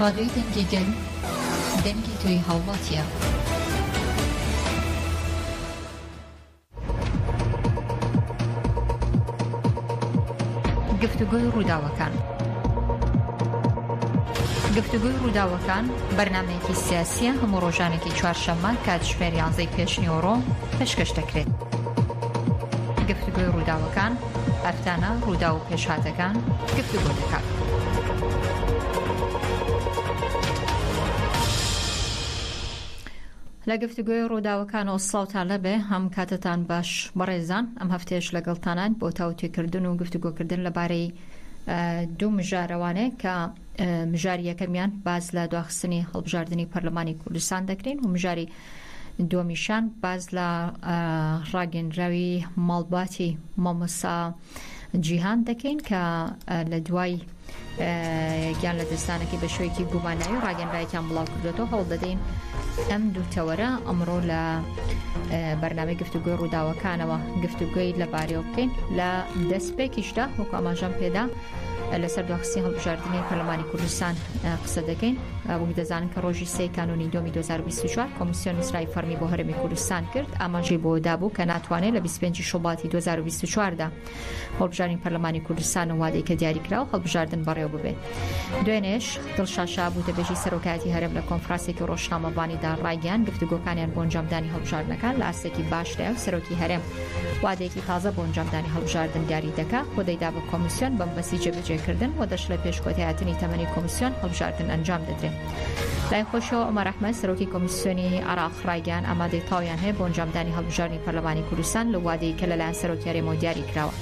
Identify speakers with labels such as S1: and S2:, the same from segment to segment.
S1: ڕادیۆی دەنگی گەل، دەنگی تۆی هاوڵاتیان. گفتوگۆی ڕووداوەکان گفتوگۆی ڕووداوەکان بەرنمەیەکی سیاسیە هەموو ڕۆژانێکی چوارشەممە کاتژمێر یانزەی پێشنیوەڕۆ پێشکەش دەکرێت. گفتوگۆی ڕووداوەکان هەفتانە ڕووداو و پێشهاتەکان گفتوگۆ دەکات. لە گفتوگۆی ڕووداوەکانەوە سڵاوتان لەبێ هەم کاتتان باش بەڕێزان ئەم هەفتەیەش لەگەڵتانان بۆ تاوتوێکردن و گفتوگۆکردن لەبارەی دوو مژارەوانێ کە مژاری یەکەمیان باز لە دواخستنی هەڵبژاردنی پەرلەمانی کوردستان دەکرین و مژاری دووەمیشان باز لە ڕاگەنراوی ماڵباتی مامۆسا جیهان دەکەین کە لە دوای گیان لە دەستانەکەی بە شوێکی گوماناوی ڕاگەنراوێکیان بڵاو کردێتەوە هەوڵ دەدەین ئەم دوو تەوەرە ئەمڕۆ لە بەرنامەی گفتوگۆی ڕووداوەکانەوە گفتوگۆی لەبارەوە بکەین لە دەستپێکیشدا وەکو ئاماژەم پێدا لەسەر دواخستی هەڵبژاردنی پەرلەمانی کوردستان قسە دەکەین وەک دەزانن کە ڕۆژی سێ کانونی دۆمی 2024 کۆمیسیۆن نووسراوی فەرمی بۆ هەرێمی کوردستان کرد ئاماژەی بۆ دابوو کە ناتوانێت لە 25 شوباتی 2024 دا هەڵبژاردنی پەرلەمانی کوردستان و وادەی کە دیاریکراو هەڵبژاردن بەڕێوە ببێت. دوێنێش دڵشاد شەهاب وتەبێژی سەرۆکایەتی هەرێم لە کۆنفراسێکی ڕۆژنامەڤانیدا ڕایگەیاند گفتوگۆکانیان بۆ ئەنجامدانی هەڵبژاردنەکان لە ئاستێکی باشدایە و سەرۆکی هەرێم وادەیەکی تازە بۆ ئەنجامدانی هەڵبژاردن دیاری دەکا و دەیدا بە کۆمیسیۆن بە مەبەستی جێبەجێکردن و دەشڵێ پێش کۆتایهاتنی تەمەنی کۆمیسیۆن هەڵبژاردن ئەنجام دەدرێ. لای خۆشەوە عومەر ئەحمەد سەرۆکی کۆمیسیۆنی عێراق ڕایگەیاند ئامادەی تەواویان هەیە بۆ ئەنجامدانی هەڵبژاردنی پەرلەمانی کوردستان لەو وادەی کە لەلایەن سەرۆکی هەرێمەوە دیاری کراوە.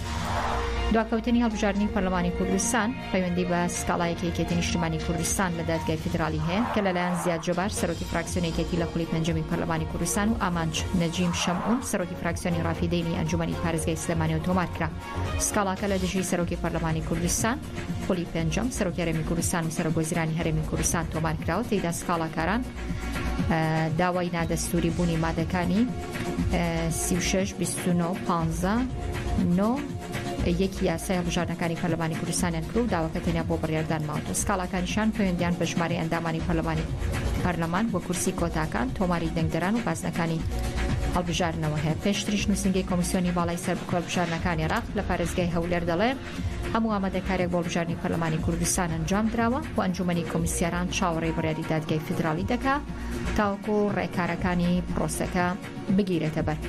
S1: دواکەوتنی هەڵبژاردنی پەرلەمانی کوردستان پەیوەندی بە سکاڵایەکی یەکێتی نیشتمانی کوردستان لە دادگای فیدراڵی هەیە کە لەلایەن زیاد جەبار سەرۆکی فراکسیۆنی یەکێتی لە خولی پێنجەمی پەرلەمانی کوردستان و ئامانج نەجیم شەمعون سەرۆکی فراکسیۆنی ڕافیدەینی ئەنجومەنی پارێزگای سلێمانیەوە تۆمار کرا. سکاڵاکە لە دژی سەرۆکی پەرلەمانی کوردستان، خولی پێنجەم، سەرۆکی هەرێمی کوردستان و سەرۆکوەزیرانی هەرێمی کوردستان تۆمار کراوە، تێیدا سکاڵاکاران داوای نادەستوری بوونی مادەکانی 36، 29، 15، 9 یەکی یاسای هەڵبژاردنەکانی پەرلەمانی کوردستانیان کرد و داواکە تەنیا بۆ بڕیاردان ماوەتەوە. سکاڵاکانیشان پەیوەندیان بە ژمارەی ئەندامانی پەرلەمانی پەرلەمان و کورسی کۆتاکان، تۆماری دەنگدەران و بازنەکانی هەڵبژاردنەوە هەیە. پێشتریش نووسینگەی کۆمیسیۆنی باڵای سەربەخۆی هەڵبژاردنەکانی عێراق لە پارێزگای هەولێر دەڵێ، هەموو ئامادەکارییەک بۆ هەڵبژاردنی پەرلەمانی کوردستان ئەنجامدراوە و ئەنجوومەنی کۆمیسیاران چاوەڕێی بڕیاری دادگای فیدراڵی دەکا تاوەکو ڕێکارەکانی پرۆسەکە بگیرێتە بەر.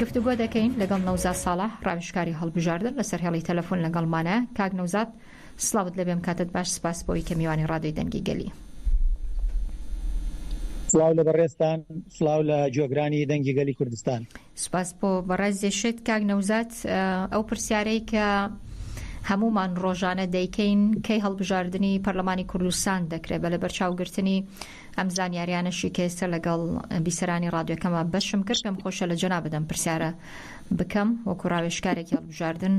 S1: گفتوگۆ دەکەین لەگەڵ نەوزاد ساڵح ڕاوێژکاری هەڵبژاردن لەسەر هێڵی تەلەفۆن لەگەڵمانە. کاک نەوزاد سڵاوت لێبێم کاتت باش سپاس بۆی کە میوانی ڕادیۆی دەنگی گەلی.
S2: سڵاو لە بەڕێزتان، سڵاو لە گوێگرانی دەنگی گەلی کوردستان.
S1: سپاس بۆ بەڕێزیشت کاک نەوزاد ئەو پرسیارەی کە هەمومان ڕۆژانە دەیکەین کەی هەڵبژاردنی پەرلەمانی کوردستان دەکرێت بە لەبەرچاوگرتنی ئەم زانیاریانەشی کە ئێستا لەگەڵ بیسەرانی ڕادیۆکەمە بەشم کرد پێم خۆشە لە جەنابت ئەم پرسیارە بکەم وەکو ڕاوێژکارێکی هەڵبژاردن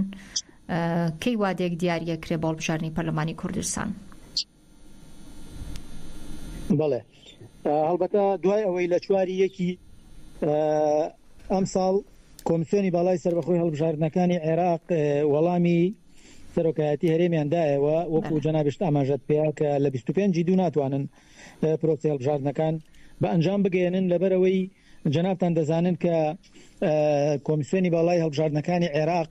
S1: کەی وادەیەک دیاریەکرێ بۆ هەڵبژاردنی پەرلەمانی کوردستان؟
S2: بەڵێ هەڵبەتە دوای ئەوەی لە چواری یەکی ئەمساڵ کۆمسیۆنی باڵای سەربەخۆی هەڵبژاردنەکانی عێراق وەڵامی سەرۆکایەتی هەرێمیان دایەوە وەکو جەنابشت ئاماژەت پێیا کە لە 25 دوو ناتوانن پرۆسی هەڵبژاردنەکان بە ئەنجام بگەیەنن لەبەرەوەی جەنابتان دەزانن کە کۆمیسیۆنی باڵای هەڵبژاردنەکانی عێراق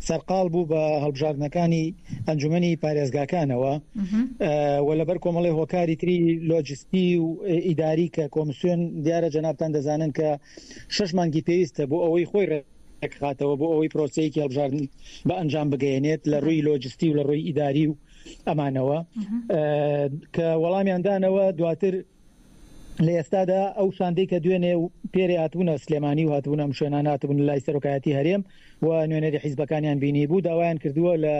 S2: سەرقاڵ بوو بە هەڵبژاردنەکانی ئەنجومەنی پارێزگاکانەوە و لەبەر کۆمەڵی هۆکاری تری لۆجستی و ئیداری کە کۆمیسیۆن دیارە جەنابتان دەزانن کە شش مانگی پێویستە بۆ ئەوەی خۆی ڕێکخاتەوە بۆ ئەوەی پرۆسەیەکی هەڵبژاردن بە ئەنجام بگەیەنێت لە ڕووی لۆجستی و لە ڕووی ئیداری و ئەمانەوە کە وەڵامیان دانەوە دواتر لە ئێستادا ئەو شاندەی کە دوێنێ و پێرێ هاتبوونە سلێمانی و هاتبوون ئەم شوێنانە هاتبوون لای سەرۆکایەتی هەرێم و نوێنەری حیزبەکانیان بینی بوو داوایان کردووە لە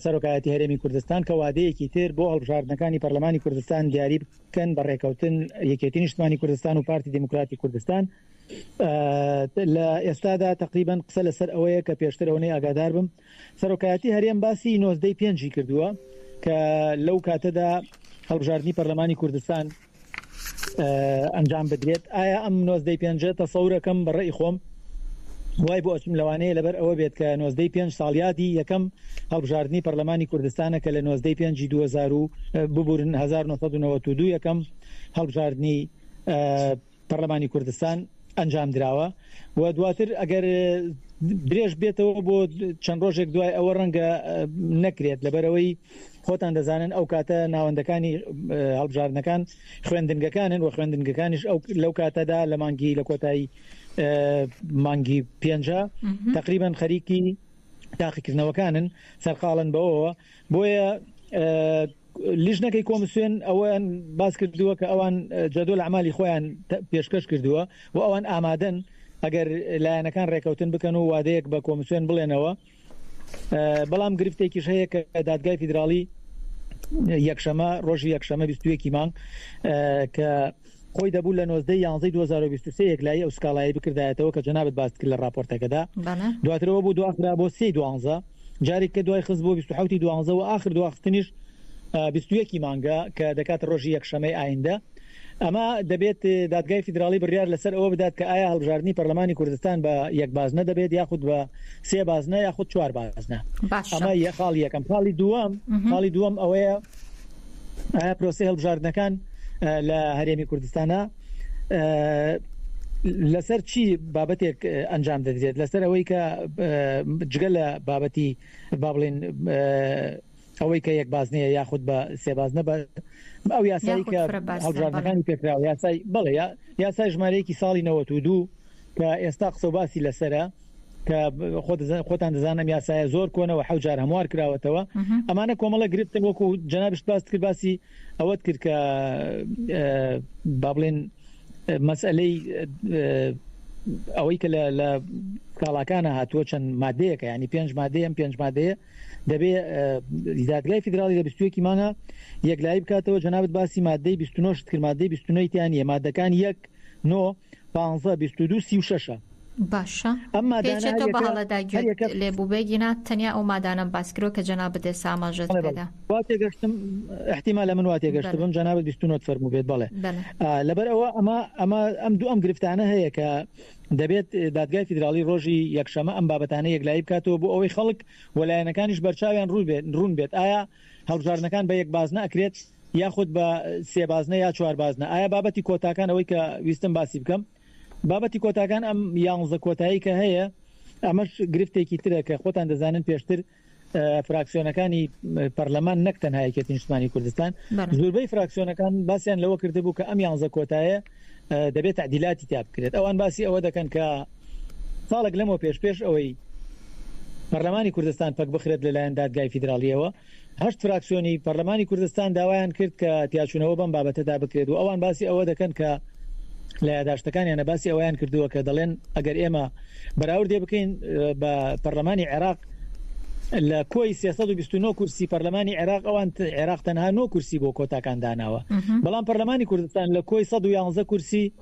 S2: سەرۆکایەتی هەرێمی کوردستان کە وادەیەکی تر بۆ هەڵبژاردنەکانی پەرلەمانی کوردستان دیاری بکەن بە ڕێکەوتن یەکێتی نیشتمانی کوردستان و پارتی دیموکراتی کوردستان لە ئێستادا تقریبا قسە لەسەر ئەوەیە کە پێشتر ئەوەی ئاگادار بم سەرۆکایەتی هەرێم باسی نۆزدەی پێنجی کردووە کە لەو کاتەدا هەڵبژاردنی پەرلەمانی کوردستان ئەنجام بدرێت ئایا ئەم نۆزدەی پێنجە تەسەورەکەم بە ڕێی خۆم وای بۆ ئەچم لەوانەیە لەبەر ئەوە بێت کە نۆزدەی پێنج ساڵیادی یەکەم هەڵبژاردنی پەرلەمانی کوردستانە کە لە نۆزدەی پێنجی 2000 و ببورن 1992 یەکەم هەڵبژاردنی پەرلەمانی کوردستان ئەنجام دراوە و دواتر ئەگەر درێژ بێتەوە بۆ چەند ڕۆژێک دوای ئەوە ڕەنگە نەکرێت لەبەرەوەی خۆتان دەزانن ئەو کاتە ناوەندەکانی هەڵبژاردنەکان خوێندنگەکانن و خوێندنگەکانیش ئەو لەو کاتەدا لە مانگی لە کۆتایی مانگی پێنجە تقریبان خەریکی تاقیکردنەوەکانن سەرقاڵن بەوەوە بۆیە لیژنەکەی کۆمسیۆن ئەوەیان باس کردووە کە ئەوان جەدۆل ئەعمالی خۆیان پێشکەش کردووە و ئەوان ئامادەن ئەگەر لایەنەکان ڕێکەوتن بکەن و وادەیەک بە کۆمسیۆن بڵێنەوە بەڵام گرفتێکیش هەیە کە دادگای فیدراڵی یەکشەمە ڕۆژی یەکشەمە 21 مانگ کە خۆی دەبوو لە 19 یانزەی 2023 یەکلایی ئەو سکاڵایی بکردایەتەوە کە جەنابت باست کرد لە راپۆرتەکەدا دواترەوە بوو دواخرا بۆ سێ دوانزە جارێک کە دوای خست بۆ 27 دوانزە و ئاخر دواخستنیش 21 مانگە کە دەکاتە ڕۆژی یەکشەمەی ئایندە ئەمە دەبێت دادگای فیدراڵی بڕیار لەسەر ئەوە بدات کە ئایا هەڵبژاردنی پەرلەمانی کوردستان بە یەک بازنە دەبێت یاخود بە سێ بازنە یاخود چوار بازنە.
S1: باشە.
S2: ئەمە یە خاڵی یەکەم. خاڵی دووەم خاڵی دووەم ئەوەیە ئایا پرۆسەی هەڵبژاردنەکان لە هەرێمی کوردستانە لەسەر چی بابەتێک ئەنجام دەدرێت لەسەر ئەوەی کە جگە لە بابەتی با بڵێن ئەوەی کە یەک بازنەیە یاخود بە سێ بازنە بە ئەو یاسایی کە هەڵبژاردنەکانی پێکراوە یاسای بەڵێ یاسای ژمارەیەکی ساڵی 92 کە ئێستا قسە و باسی لەسرە کە خۆتان دەزانم یاسایە زۆر کۆنەوە حەو جار هەموار کراوەتەوە ئەمانە کۆمەڵە گرفتن وەکو جەنابشت باست کرد باسی ئەوەت کرد کە با بڵێن مەسئلەی ئەوەی کە لە کاڵاکانە هاتووە چەند مادەیەکە ینی پێنج مادەیە ئەم پێنج مادەیە دەبێ دادگای فیدراڵی لە 21 مانگە یەکلایی بکاتەوە جەنابت باسی مادەی 29 شت کرد مادەی 29 تیان نییە مادەکان یەک نۆ 15 22 36
S1: باشە
S2: ئەم مادانە
S1: پێچێتەوە
S2: هەر
S1: بە
S2: یەکە
S1: هەڵەدا
S2: هەر
S1: گوێت
S2: یەکە
S1: لێ بوو بێگینا تەنیا ئەو مادانەم باس کردوە کە جەنابت ئێستا ئاماژەت
S2: بەڵێ بەڵێ
S1: پێدا.
S2: وا تێگەشتم احتیمالە من وا
S1: بەڵێ
S2: تێگەشتبم جەنابت 29 فەرموو بێت بەڵێ
S1: بەڵێ
S2: لەبەر ئەوە ئەمە ئەمە ئەم دوو ئەم گرفتانە هەیە کە دەبێت دادگای فیدراڵی ڕۆژی یەکشەمە ئەم بابەتانە یەکلایی بکاتەوە بۆ ئەوەی خەڵک و لایەنەکانیش بەرچاویان ڕوون بێت ئایا هەڵبژاردنەکان بە یەک بازنە ئەکرێت یاخود بە سێ بازنە یا چوار بازنە ئایا بابەتی کۆتاکان ئەوەی کە ویستم باسی بکەم بابەتی کۆتاکان ئەم یانزە کۆتایی کە هەیە ئەمەش گرفتێکی ترە کە خۆتان دەزانن پێشتر فراکسیۆنەکانی پەرلەمان نەک تەنها یەکێتی نیشتمانی کوردستان زۆربەی فراکسیۆنەکان باسیان لەوە کردبوو کە ئەم یانزە کۆتایە دەبێت تعدیلاتی تیا بکرێت ئەوان باسی ئەوە دەکەن کە ساڵێک لەمەوە پێش پێش ئەوەی پەرلەمانی کوردستان پەک بخرێت لەلایەن دادگای فیدراڵیەوە هەشت فراکسیۆنی پەرلەمانی کوردستان داوایان کرد کە پیاچوونەوە بەم بابەتەدا بکرێت و ئەوان باسی ئەوە دەکەن کە لە یاداشتەکانیانە باسی ئەوەیان کردووە کە دەڵێن ئەگەر ئێمە بەراوردێ بکەین بە پەرلەمانی عێراق لە کۆی 329 کورسی پەرلەمانی عێراق ئەوان عێراق تەنها 9 کورسی بۆ کۆتاکان داناوە بەڵام پەرلەمانی کوردستان لە کۆی 111 کورسی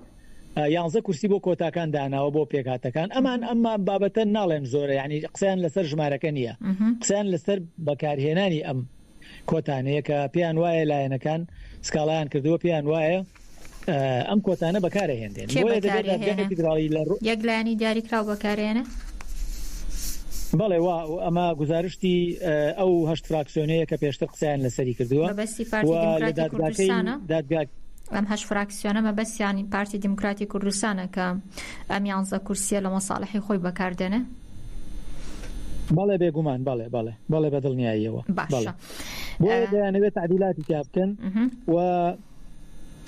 S2: یانزە کورسی بۆ کۆتاکان داناوە بۆ پێکهاتەکان ئەمان ئەمما بابەتە ناڵێن زۆرە یعنی قسەیان لەسەر ژمارەکە نییە قسەیان لەسەر بەکارهێنانی ئەم کۆتانەیە کە پێیان وایە لایەنەکان سکاڵایان کردووە پێیان وایە ئەم کۆتانە بەکارهێنرێن
S1: کێ
S2: بۆیە دەبێت دادگای
S1: بەکارهێنێ؟
S2: فیدراڵی لە ڕوو
S1: یەک لایەنی دیاریکراو بەکارهێنێ؟
S2: بەڵێ وا ئەمە گوزارشتی ئەو هەشت فراکسیۆنەیە کە پێشتر قسەیان لەسەری کردووە
S1: مەبەستی
S2: و
S1: پارتی
S2: لە
S1: دیموکراتی
S2: دادگاکەی
S1: کوردستانە؟
S2: دادگا
S1: ئەم هەشت فراکسیۆنە مەبەستیان پارتی دیموکراتی کوردستانە کە ئەم یانزە کورسیە لە مەساڵحی خۆی بەکاردێنێ؟
S2: بەڵێ بێگومان بەڵێ بەڵێ بەڵێ بە دڵنیاییەوە
S1: باشە
S2: بەڵێ بۆیە دەیانەوێت تەعدیلاتی تیا بکەن و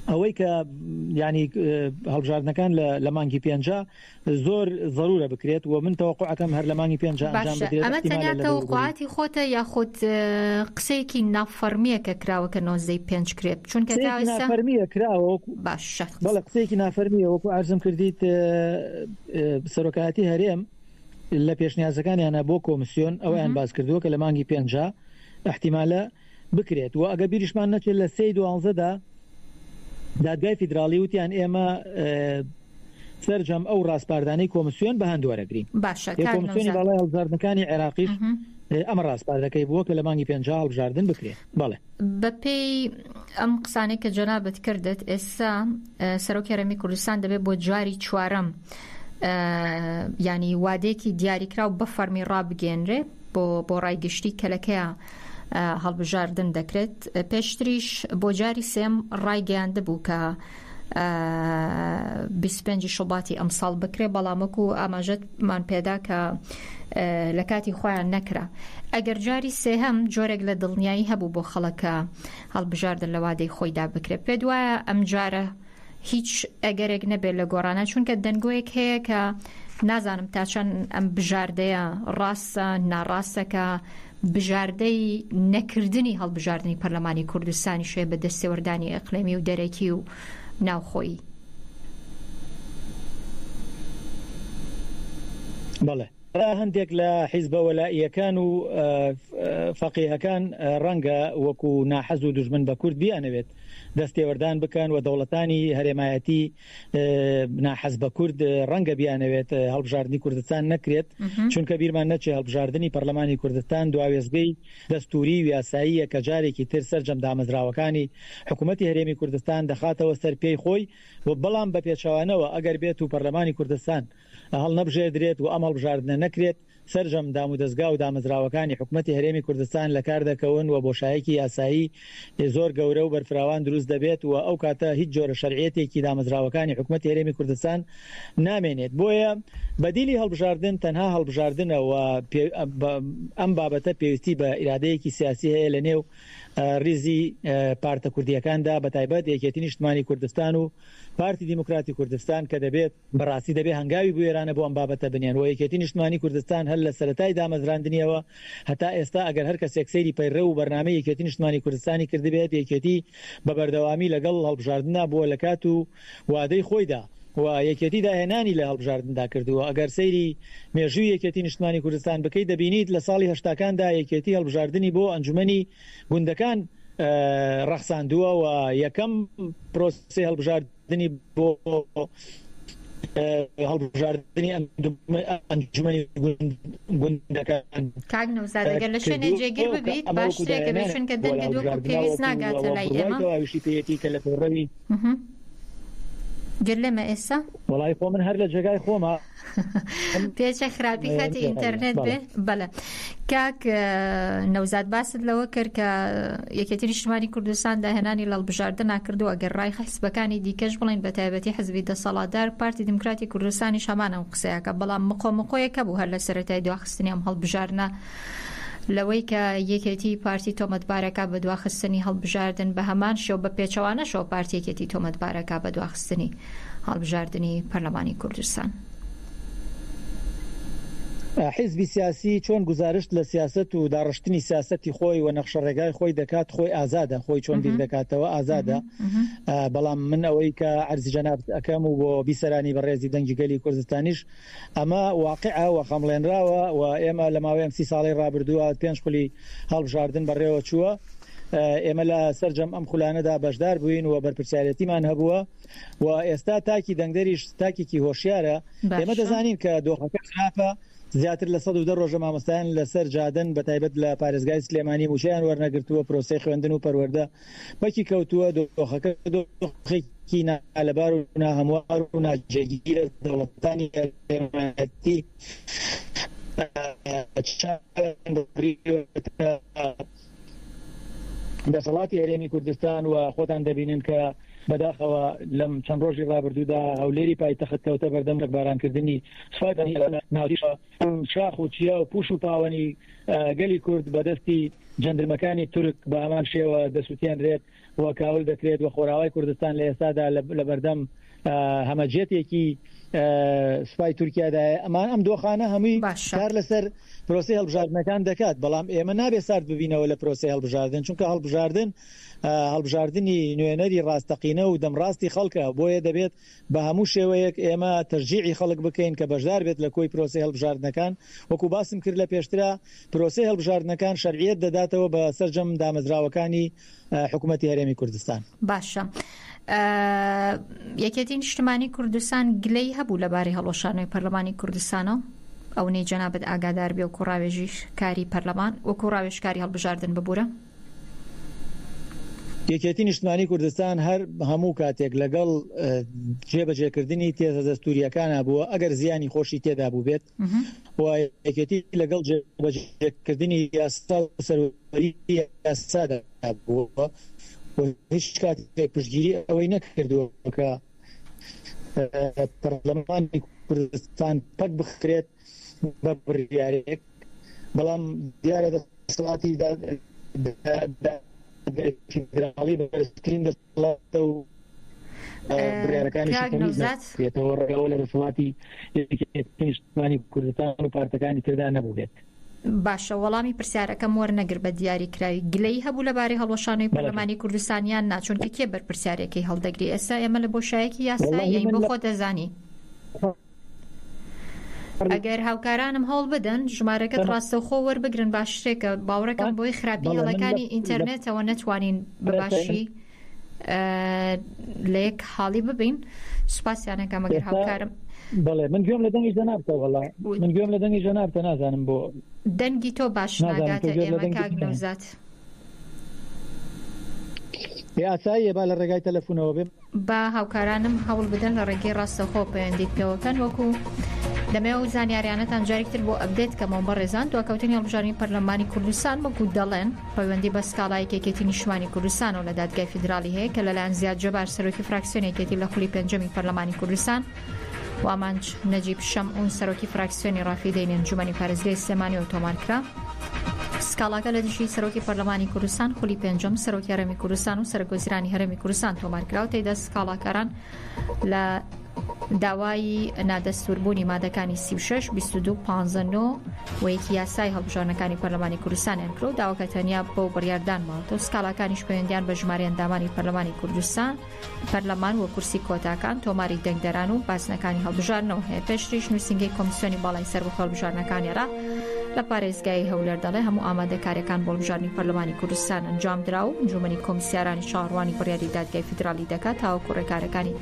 S2: ئەوەی کە ینی هەڵبژاردنەکان لە مانگی پێنجا زۆر زەرورە بکرێت و من تەوەقعەکەم هەر لە مانگی پێنجا ئەنجام
S1: باشە
S2: بدرێت
S1: ئەمە
S2: احتیمالە
S1: تەنیا
S2: لە دەوروبەری
S1: تەوەقعاتی خۆتە یاخود قسەیەکی نافەرمیە کە کراوە کە نۆزدەی پێنج کرێت چونکە تا
S2: قسەیەکی
S1: ئێستا
S2: نافەرمیە کراوە وەکو
S1: باشە
S2: بەڵێ قسەیەکی نافەرمیە وەکو عەرزم کردیت سەرۆکایەتی هەرێم لە پێشنیازەکانیانە بۆ کۆمسیۆن ئەوەیان باس کردووە کە لە مانگی پێنجا احتیمالە بکرێت و ئەگەر بیریشمان نەچێت لە سێی دوانزەدا دادگای فیدراڵی وتیان ئێمە سەرجەم ئەو ڕاسپاردانەی کۆمسیۆن بە هەند وەرەگرین.
S1: باشە
S2: ێ
S1: کاک
S2: کۆمسیۆنی
S1: نەوزاد.
S2: باڵای هەڵبژاردنەکانی عێراقیش ئەمە ڕاسپاردەکەی بووە کە لە مانگی پێنجا هەڵبژاردن بکرێت. بەڵێ.
S1: بەپێی ئەم قسانەی کە جەنابت کردت ئێستا سەرۆکی هەرێمی کوردستان دەبێت بۆ جاری چوارەم. ینی وادەیەکی دیاریکراو بە فەرمی ڕابگەێنرێ بۆ بۆ ڕای گشتی کە لەکەیە هەڵبژاردن دەکرێت پێشتریش بۆ جاری سێم ڕایگەیاندبوو کە 25 شوباتی ئەمساڵ بکرێ بەڵام وەکو ئاماژەتمان پێدا کە لە کاتی خۆیان نەکرا ئەگەر جاری سێهەم جۆرێک لە دڵنیایی هەبوو بۆ خەڵکە هەڵبژاردن لە وادەی خۆیدا بکرێت پێ دوایە ئەمجارە هیچ ئەگەرێک نەبێت لە گۆڕانە چونکە دەنگۆیەک هەیە کە نازانم تا چەند ئەم بژاردەیە ڕاستە ناڕاستە کە بژاردەی نەکردنی هەڵبژاردنی پەرلەمانی کوردستانیش هەیە بە دەستێوەردانی ئەقلێمی و دەرەکی و ناوخۆیی.
S2: بەڵێ. هەندێک لە حیزبە وەلائییەکان و فەقیهەکان ڕەنگە وەکو ناحەز و دوژمن بە کورد بیانەوێت دەستێوەردان بکەن و دەوڵەتانی هەرێمایەتی ناحەز بە کورد ڕەنگە بیانەوێت هەڵبژاردنی کوردستان نەکرێت، چونکە بیرمان نەچێ هەڵبژاردنی پەرلەمانی کوردستان دواوێستگەی دەستووری و یاساییە کە جارێکی تر سەرجەم دامەزراوەکانی حکوومەتی هەرێمی کوردستان دەخاتەوە سەر پێی خۆی و بەڵام بە پێچەوانەوە ئەگەر بێت و پەرلەمانی کوردستان هەڵنەبژێردرێت و ئەم هەڵبژاردنە نەکرێت، سەرجەم دامودەزگا و دامەزراوەکانی حکومەتی هەرێمی کوردستان لەکار دەکەون و بۆشایەکی یاسایی زۆر گەورە و بەرفراوان دروست دەبێت و ئەو کاتە هیچ جۆرە شەرعیەتێکی دامەزراوەکانی حکومەتی هەرێمی کوردستان نامێنێت. بۆیە بەدیلی هەڵبژاردن تەنها هەڵبژاردنە و ئەم بابەتە پێویستی بە ئیرادەیەکی سیاسی هەیە لە نێو ریزی پارتە کوردییەکاندا بەتایبەت یەکێتی نیشتمانی کوردستان و پارتی دیموکراتی کوردستان کە دەبێت بەڕاستی دەبێ هەنگاوی بوێرانە بۆ ئەم بابەتە بنێن و یەکێتی نیشتمانی کوردستان هەر لە سەرەتای دامەزراندنیەوە هەتا ئێستا ئەگەر هەر کەسێک سەیری پەیڕەو و بەرنامەی یەکێتی نیشتمانی کوردستانی کردبێت یەکێتی بە بەردەوامی لەگەڵ هەڵبژاردندا بووە لە کات و وادەی خۆیدا و یەکێتی داهێنانی لە هەڵبژاردندا کردووە ئەگەر سەیری مێژووی یەکێتی نیشتمانی کوردستان بکەیت دەبینیت لە ساڵی هەشتاکاندا یەکێتی هەڵبژاردنی بۆ ئەنجومەنی گوندەکان ڕەخساندووە و یەکەم پرۆسەی هەڵبژاردن دنی بۆ هەڵبژاردنی ئەنجومەنی گوندەکان.
S1: کاک نەوزاد ئەگەر لە شوێنێ جێگیر ببیت باشترە کە بێ چونکە دەنگت وەکو پێویست ناگاتە لای ئێمە.
S2: تەواویشی پێیەتی کە لە پەیڕەوی.
S1: گەر لێمە ئێستا؟
S2: وەڵی خۆ من هەر لە جێگای خۆمە.
S1: پێچە خراپی خەتی ئینتەرنێت بێ بەڵێ کاک نەوزاد باست لەوە کرد کە یەکێتی نیشتمانی کوردستان داهێنانی لەڵبژاردن ناکردو ئەگەر ڕای حزبەکانی دیکەش بڵین بە تایبەتی حزبی دەسەڵاتدار پارتی دیموکراتی کوردستانی هەمان ئەو قسەیەکە بەڵام مقۆ مقۆیەکە بوو هەر لە سەرەتای دواخستنی ئەم هەڵبژاردنە لەوەی کە یەکێتی پارتی تۆمەتبارەکە بە دواخستنی هەڵبژاردن بە هەمان شێوە بە پێچەوانەشەوە پارتی یەکێتی تۆمەتبارەکە بە دواخستنی هەڵبژاردنی پەرلەمانی کوردستان.
S2: حیزبی سیاسی چۆن گوزارشت لە سیاسەت و داڕشتنی سیاسەتی خۆی و نەخشەڕێگای خۆی دەکات خۆی ئازادە خۆی چۆن بیر دەکاتەوە ئازادە بەڵام من ئەوەی کە عەرزی جەنابت ئەکەم و بۆ بیسەرانی بەڕێزی دەنگی گەلی کوردستانیش ئەمە واقیعە و خەمڵێنراوە و ئێمە لە ماوەی ئەم سی ساڵەی ڕابردووە پێنج خولی هەڵبژاردن بەڕێوە چووە. ئێمە لە سەرجەم ئەم خولانەدا بەشدار بووین و بەرپرسیارێتیمان هەبووە و ئێستا تاکی دەنگدەریش تاکێکی هۆشیارە. ئێمە دەزانین کە دۆخەکە خراپە، زیاتر لە 110 ڕۆژە مامۆستایان لەسەر جادەن، بەتایبەت لە پارێزگای سلێمانی مووچەیان وەرنەگرتووە، پرۆسەی خوێندن و پەروەردە پەکی کەوتووە، دۆخەکە دۆخێکی نالەبار و ناهەموار و ناجێگیرە، دەوڵەتانی هەرێمایەتی چاویان بڕیوەتە دەسەڵاتی هەرێمی کوردستان و خۆتان دەبینن کە بەداخەوە لەم چەند ڕۆژی ڕابردوودا هەولێری پایتەخت کەوتە بەردەم چەکبارانکردنی سوپای ناوچە شاخ و چیا و پوش و پاوەنی گەلی کورد بەدەستی جەندرمەکانی تورک بە هەمان شێوە دەسوتێنرێت و کاول دەکرێت و خۆراوای کوردستان لە ئێستادا لە بەردەم هەمەجێتێکی سوپای تورکیادایە ئەمان ئەم دۆخانە هەمووی کار لەسەر پرۆسی هەڵبژاردنەکان دەکات بەڵام ئێمە نابێ سارد ببینەوە لە پرۆسی هەڵبژاردن چونکە هەڵبژاردن هەڵبژاردنی نوێنەری ڕاستەقینە و دەمڕاستی خەڵکە بۆیە دەبێت بە هەموو شێوەیەک ئێمە تەشجیعی خەڵک بکەین کە بەشدار بێت لە کۆی پرۆسەی هەڵبژاردنەکان، وەکو باسم کرد لە پێشترا پرۆسەی هەڵبژاردنەکان شەرعیەت دەداتەوە بە سەرجەم دامەزراوەکانی حکومەتی هەرێمی کوردستان.
S1: باشە یەکێتی نیشتمانی کوردستان گلەی هەبوو لەبارەی هەڵوەشانەوەی پەرلەمانی کوردستانەوە؟ ئەونەی جەنابت ئاگادار بێ وەکو ڕاوێژی کاری پەرلەمان وەکو ڕاوێژکاری هەڵبژاردن ببورە.
S2: یەکێتی نیشتمانی کوردستان هەر هەموو کاتێک لەگەڵ جێبەجێکردنی تێزە دەستوریەکانە بووە ئەگەر زیانی خۆشی تێدا بووبێت و یەکێتی لەگەڵ جێبەجێکردنی یاسا و سەروەری یاسادا بووە و هیچ کاتێک پشتگیری ئەوەی نەکردووە کە پەرلەمانی کوردستان پەک بخرێت بە بڕیارێک، بەڵام دیارە دەسەڵاتی فیدراڵی بەرزترین دەسەڵاتە و بڕیارەکانیشی تەمیز ناکرێتەوە، ڕەنگە ئەوە لە دەسەڵاتی یەکێتی نیشتمانی کوردستان و پارتەکانی تردا نەبووبێت.
S1: باشە وەڵامی پرسیارەکەم وەرنەگرت بە دیاری کراوی گلەیی هەبوو لەبارەی هەڵوەشانەوەی پەرلەمانی کوردستان یان نا چونکە کێ بەرپرسیارێکەی هەڵدەگری ئێستا ئێمە لە بۆشایەکی یاساییین بۆ خۆت دەزانی. ئەگەر هاوکارانم هەوڵ بدەن ژمارەکەت ڕاستەوخۆ وەربگرن باشترێکە باوەڕەکەم بۆی خراپی هێڵەکانی ئینتەرنێتەوە نەتوانین بە باشی لە یەک حاڵی ببین سوپاسیانەکەم ئەگەر هاوکارم
S2: بەڵێ من گوێم لە دەنگی جەنابتە وەڵا من گوێم لە دەنگی جەنابتە نازانم بۆ
S1: دەنگی تۆ باش ناگاتە ئێمە کاک نەوزاد.
S2: ئاساییە با لە ڕێگای تەلەفونەوە بێ.
S1: با هاوکارانم هەوڵ بدەن لە ڕێگەی ڕاستەوخۆ پەیوەندیت پێوەکەن وەکو دەمەوێ ئەو زانیاریانەتان جارێکتر بۆ ئەپدێت کەمەوە بەڕێزان دواکەوتنی هەڵبژاردنی پەرلەمانی کوردستان وەکو دەڵێن پەیوەندی بە سکاڵای یەکێتی نیشتمانی کوردستانەوە لە دادگای فیدراڵی هەیە کە لەلایەن زیاد جەبار سەرۆکی فراکسیۆنی یەکێتی لە خولی پێنجەمی پەرلەمانی کوردستان و ئامانج نەجیب شەمعون سەرۆکی فراکسیۆنی ڕافیدەین ئەنجومەنی پارێزگای سلێمانیەوە تۆمارکرا. سکاڵاکە لە دژی سەرۆکی پەرلەمانی کوردستان خولی پێنجەم سەرۆکی هەرێمی کوردستان و سەرۆکوەزیرانی هەرێمی کوردستان تۆمارکرا و تێیدا سکاڵاکاران لە داوای نادەستوربوونی مادەکانی 36 22 15 9 و یەکی یاسای هەڵبژاردنەکانی پەرلەمانی کوردستانیان کرد و داواکە تەنیا بەو بڕیاردان ماوەتەوە سکاڵاکانیش پەیوەندیان بە ژمارەی ئەندامانی پەرلەمانی کوردستان پەرلەمان و کورسی کۆتاکان، تۆماری دەنگدەران و بازنەکانی هەڵبژاردنەوە هەیە. پێشتریش نووسینگەی کۆمیسیۆنی باڵای سەربەخۆی هەڵبژاردنەکانی عێراق لە پارێزگای هەولێر دەڵێ هەموو ئامادەکارییەکان بۆ هەڵبژاردنی پەرلەمانی کوردستان ئەنجامدرا و ئەنجوومەنی کۆمیسیارانی چاوەڕوانی بڕیاری دادگای فیدراڵی دەکات تاوەکو ڕێکارەکانی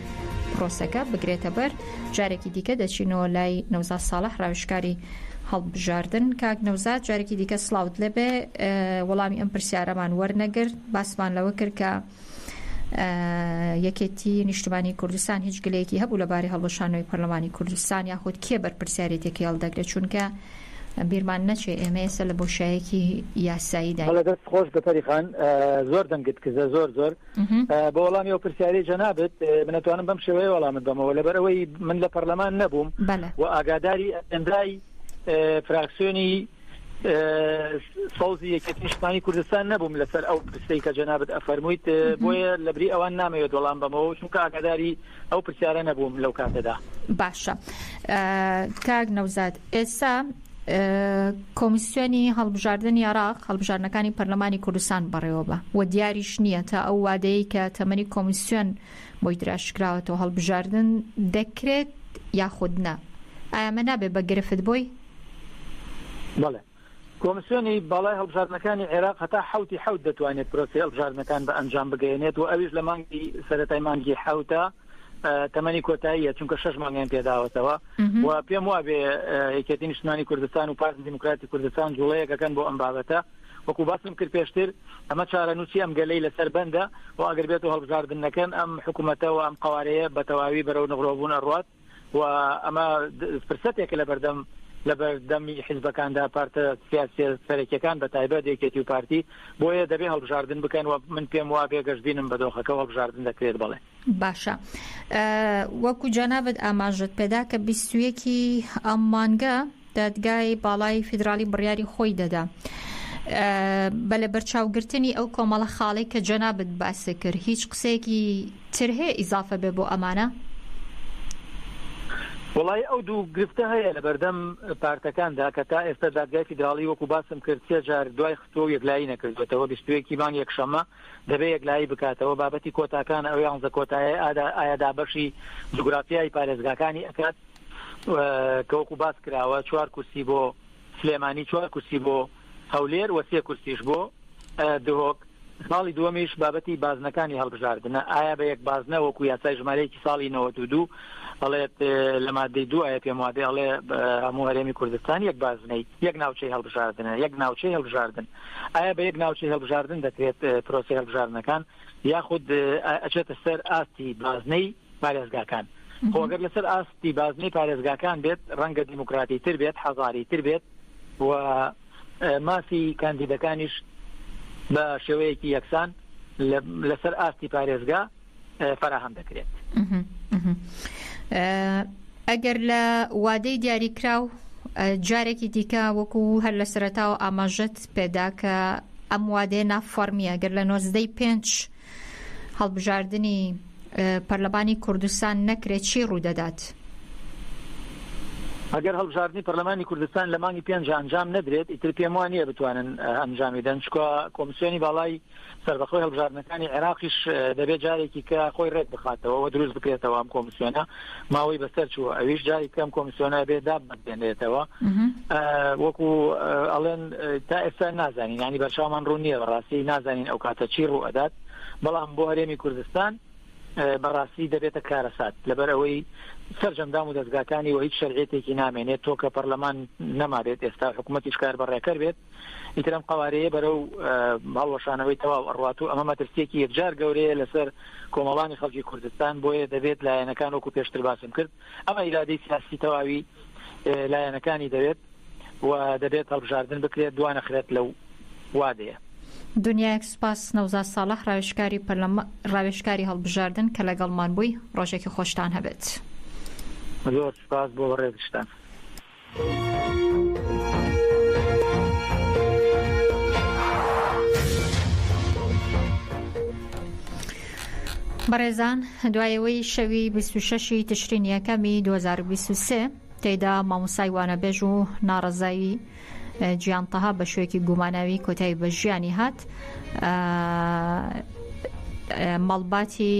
S1: پرۆسەکە بگرێتە بەر. جارێکی دیکە دەچینەوە لای نەوزاد ساڵح ڕاوێژکاری هەڵبژاردن. کاک نەوزاد جارێکی دیکە سڵاوت لێبێ وەڵامی ئەم پرسیارەمان وەرنەگرت باسمان لەوە کرد کە یەکێتی نیشتمانی کوردستان هیچ گلەیەکی هەبوو لەبارەی هەڵوەشانەوەی پەرلەمانی کوردستان یاخود کێ بەرپرسیارێتێکی هەڵدەگرێت چونکە بیرمان نەچێ ئێمە ئێستا لە بۆشایەکی یاساییدا
S2: بەڵێ دەست خۆش بە پەری خان زۆر دەنگت کزە زۆر زۆر بۆ وەڵامی ئەو پرسیاری جەنابت من ئەتوانم بەم شێوەیە وەڵامت بەمەوە لەبەر ئەوەی من لە پەرلەمان نەبووم و ئاگاداری ئەندای فراکسیۆنی سەوزی یەکێتی نیشتمانی کوردستان نەبووم لەسەر ئەو پرسەی کە جەنابت ئەفەرموویت بۆیە لەبری ئەوان نامەوێت وەڵام بەمەوە چونکە ئاگاداری ئەو پرسیارە نەبووم لەو کاتەدا.
S1: باشە کاک نەوزاد ئێستا کۆمیسیۆنی هەڵبژاردنی عێراق هەڵبژاردنەکانی پەرلەمانی کوردستان بەڕێوە بە و دیاریش نییە تا ئەو وادەیە کە تەمەنی کۆمیسیۆن بۆی دراشکراوەتەوە هەڵبژاردن دەکرێت یاخود نا ئایا ئەمە نابێ بە گرفت بۆی؟
S2: بەڵێ. کۆمسیۆنی باڵای هەڵبژاردنەکانی عێراق هەتا حەوتی حەوت دەتوانێت پرۆسەی هەڵبژاردنەکان بە ئەنجام بگەیەنێت و ئەویش لە مانگی سەرەتای مانگی حەوتە تەمەنی کۆتاییە چونکە شەش مانگیان پێداوەتەوە و پێم وابێ یەکێتی نیشتمانی کوردستان و پارتی دیموکراتی کوردستان جوڵەیەکەکەن بۆ ئەم بابەتە وەکو باسم کرد پێشتر ئەمە چارەنووسی ئەم گەلەی لەسەر بەندە و ئەگەر بێت و هەڵبژاردن نەکەن ئەم حکوومەتە و ئەم قوارەیە بە تەواوی بەرەو نغرۆبوون ئەڕوات و ئەمە فرسەتێکە لەبەردەم لەبەردەمی حیزبەکاندا پارتە سیاسیە سەرەکیەکان بە تایبەت یەکێتی و پارتی بۆیە دەبێ هەڵبژاردن بکەن و من پێم وابێ گەشبینم بە دۆخەکە و هەڵبژاردن دەکرێت بەڵێ.
S1: باشە وەکو جەنابت ئاماژەت پێدا کە 21 ی ئەم مانگە دادگای باڵای فیدراڵی بڕیاری خۆی دەدا بە لەبەرچاوگرتنی ئەو کۆمەڵە خاڵەی کە جەنابت باست کرد هیچ قسەیەکی تر هەیە ئیزافە بێ بۆ ئەمانە؟
S2: وەڵایی ئەو دوو گرفتە هەیە لەبەردەم پارتەکاندا کە تا ئێستا دادگای فیدراڵی وەکو باسم کرد سێ جار دوای خستووە و یەکلایی نەکردوێتەوە 21 ی مانگ یەکشەممە دەبێ یەکلایی بکاتەوە بابەتی کۆتاکان ئەو یانزە کۆتایە ئایا دابەشی جوگرافیای پارێزگاکانی ئەکات کە وەکو باس کراوە چوار کورسی بۆ سلێمانی چوار کورسی بۆ هەولێر و سێ کورسیش بۆ دهۆک. خاڵی دووەمیش بابەتی بازنەکانی هەڵبژاردنە، ئایا بە یەک بازنە وەکو یاسای ژمارە یەکی ساڵی 92 ئەڵێت لە مادەی دوو ئایا پێم وابێ ئەڵێ هەموو هەرێمی کوردستان یەک بازنەی یەک ناوچەی هەڵبژاردنە یەک ناوچەی هەڵبژاردن ئایا بە یەک ناوچەی هەڵبژاردن دەکرێت پرۆسەی هەڵبژاردنەکان یاخود ئەچێتە سەر ئاستی بازنەی پارێزگاکان خۆ گەر لەسەر ئاستی بازنەی پارێزگاکان بێت ڕەنگە دیموکراتی تر بێت حەزاری تر بێت و مافی کاندیدەکانیش بە شێوەیەکی یەکسان لەسەر ئاستی پارێزگا فەراهەم دەکرێت.
S1: ئەگەر لە وادەی دیاریکراو جارێکی دیکە وەکو هەر لە سەرەتاوە ئاماژەت پێدا کە ئەم وادەیە نافەرمیە گەر لە نۆزدەی پێنج هەڵبژاردنی پەرلەمانی کوردستان نەکرێت چی ڕوودەدات؟
S2: ئەگەر هەڵبژاردنی پەرلەمانی کوردستان لە مانگی پێنج ئەنجام نەدرێت ئیتر پێم وا نییە بتوانن ئەنجامی دەن چکە کۆمسیۆنی باڵای سەربەخۆی هەڵبژاردنەکانی عێراقیش دەبێت جارێکی کە خۆی ڕێک بخاتەوە و دروست بکرێتەوە ئەم کۆمسیۆنە ماوەی بەسەر چووە ئەویش جاری کەم کۆمسیۆنە بێ دابمەزرێنرێتەوە وەکو ئەڵێن تا ئێستا نازانین ینی بەرچاومان ڕوون نییە بەڕاستی نازانین ئەو کاتە چی ڕوو ئەدات بەڵام بۆ هەرێمی کوردستان بەڕاستی دەبێتە کارەسات لەبەر ئەوەی سەرجەم دام و دەستگاکانی و هیچ شەرعێتێکی نامێنێت تۆ کە پەرلەمان نەمابێت ئێستا حکوومەتیش کار بەڕێکەر بێت ئیتر ئەم قەوارەیە بەرەو هەڵوەشانەوەی تەواو ئەڕوات و ئەمە مەترسیەکی یەکجار گەورەیە لەسەر کۆمەڵانی خەڵکی کوردستان بۆیە دەبێت لایەنەکان وەکو پێشتر باسم کرد ئەمە ئیرادەی سیاسی تەواوی لایەنەکانی دەوێت و دەبێت هەڵبژاردن بکرێت دوانەخرێت لەو وادەیە.
S1: دنیایەک سوپاس نەوزاد ساڵح ڕاوێژکاری پەرلەما ڕاوێژکاری هەڵبژاردن کە لەگەڵمان بووی ڕۆژێکی خۆشتان هەبێت.
S2: زۆر سوپاس بۆ بەڕێزیشتان.
S1: بەڕێزان دوایەوەی شەوی 26 تشرین یەکەمی 2023 تێدا مامۆسای وانەبێژ و ناڕەزایی جیان تەها بە شوێکی گوماناوی کۆتایی بە ژیانی هات مەڵباتی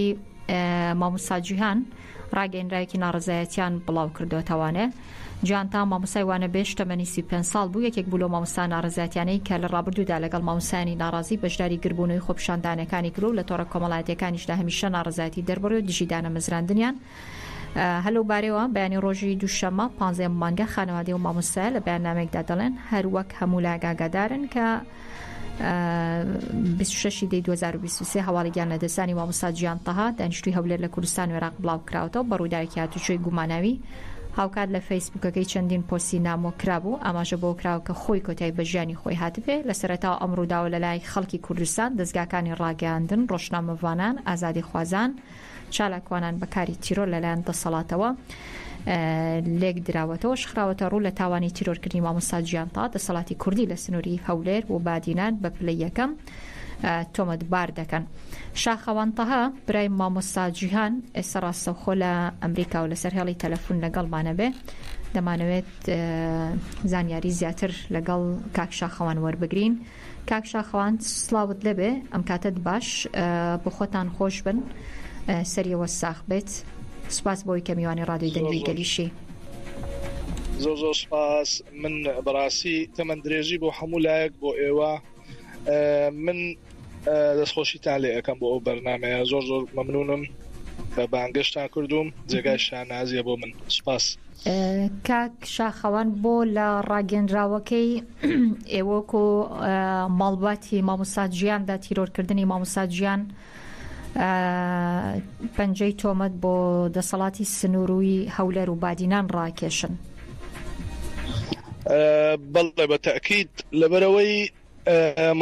S1: مامۆسا جیهان ڕاگەیەنراوێکی ناڕەزایەتیان بڵاوکردۆتەوانێ. جان تا مامۆستای وانەبێژ تەمەنی 35 ساڵ بوو، یەکێک بوو لەو مامۆستا ناڕەزایەتیانەی کە لە ڕابردوودا لەگەڵ مامۆستایانی ناڕازی بەشداری گربوونەوەی خۆپیشاندانەکانی کردووە و لە تۆڕە کۆمەڵایەتیەکانیشدا هەمیشە ناڕەزایەتی دەربڕی و دژی دانەمەزراندنیان هەر لەو بارەیەوە بەیانی ڕۆژی دووشەممە پانزەیەم مانگە خانەوادەی و مامۆستایە لە بەیاننامەیەکدا دەڵێن هەر وەک هەموو لایەک ئاگادارن کە 26 دەی 2023 هەواڵی گیان لەدەستدانی مامۆستا جیان تەها دانیشتووی هەولێر لە کوردستان و عێراق بڵاوکراوەتەوە بە ڕووداوێکی هاتوچۆی گوماناوی هاوکات لە فەیسبووکەکەی چەندین پۆستی نامۆ کرابوو ئاماژە بەوە کراوە کە خۆی کۆتایی بە ژیانی خۆی هاتبێ لە سەرەتاوە ئەم ڕووداوە لەلای خەڵکی کوردستان دەزگاکانی ڕاگەیاندن ڕۆژنامەڤانان ئازادیخوازان چالاکوانان بە کاری تیرۆر لەلایەن دەسەڵاتەوە لێک دراوەتەوە شخراوەتە ڕوو لە تاوانی تیرۆرکردنی مامۆستا جیان تا دەسەڵاتی کوردی لە سنووری هەولێر و بادینان بە پلەی یەکەم تۆمەتبار دەکەن. شاخەوان تەها برای مامۆستا جیهان ئێستا ڕاستەوخۆ لە ئەمریکا و لەسەر هێڵی تەلەفون لەگەڵمانە بێ دەمانەوێت زانیاری زیاتر لەگەڵ کاک شاخەوان وەربگرین. کاک شاخەوان سڵاوت لێبێ ئەم کاتەت باش بۆ خۆتان خۆش بن سەریەوە ساخ بێت سوپاس بۆی کە میوانی ڕادیۆی دەنگی گەلیشی.
S3: زۆر زۆر سوپاس من بەڕاستی تەمەن درێژی بۆ هەموو لایەک بۆ ئێوە من دەستخۆشیتان لێ ئەەکەم بۆ ئەو بەرنمەیە زۆر زۆر مەمنونم کە بانگشتان کردوم جێگای شانازیە بۆ من سوپاس.
S1: کاک شاخەوان بۆ لە ڕاگەنراوەکەی ئێوەکو ماڵباتی مامۆستا جیاندا تیرۆرکردنی مامۆستا جیان پەنجەی تۆمەت بۆ دەسەڵاتی سنووروی هەولێر و بادینان ڕاکێشن؟
S3: بەڵێ بە تەئکید لەبەرئەوەی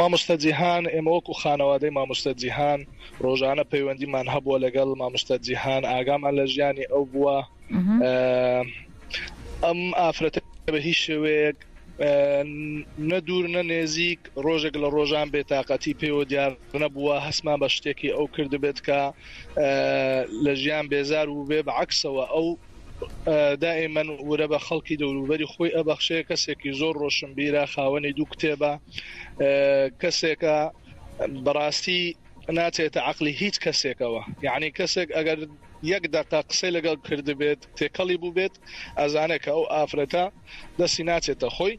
S3: مامۆستا جیهان ئێمە وەکو خانەوادەی مامۆستا جیهان ڕۆژانە پەیوەندیمان هەبووە لەگەڵ مامۆستا جیهان ئاگامان لە ژیانی ئەو بووە ئەم ئافرەتە بە هیچ شێوەیەک نە دوور نە نێزیک ڕۆژێک لە ڕۆژان بێتاقەتی پێوە دیار نەبووە هەستمان بە شتێکی ئەو کردبێت کە لە ژیان بێزار بووبێ بە عەکسەوە ئەو دائیمەن ورە بە خەڵکی دەوروبەری خۆی ئەبەخشێ، کەسێکی زۆر ڕۆشنبیرە، خاوەنی دوو کتێبە، کەسێکە بەڕاستی ناچێتە عەقلی هیچ کەسێکەوە، یەعنی کەسێک ئەگەر یەک دەقە قسەی لەگەڵ کردبێت، تێکەڵی بووبێت، ئەزانێت کە ئەو ئافرەتە دەستی ناچێتە خۆی.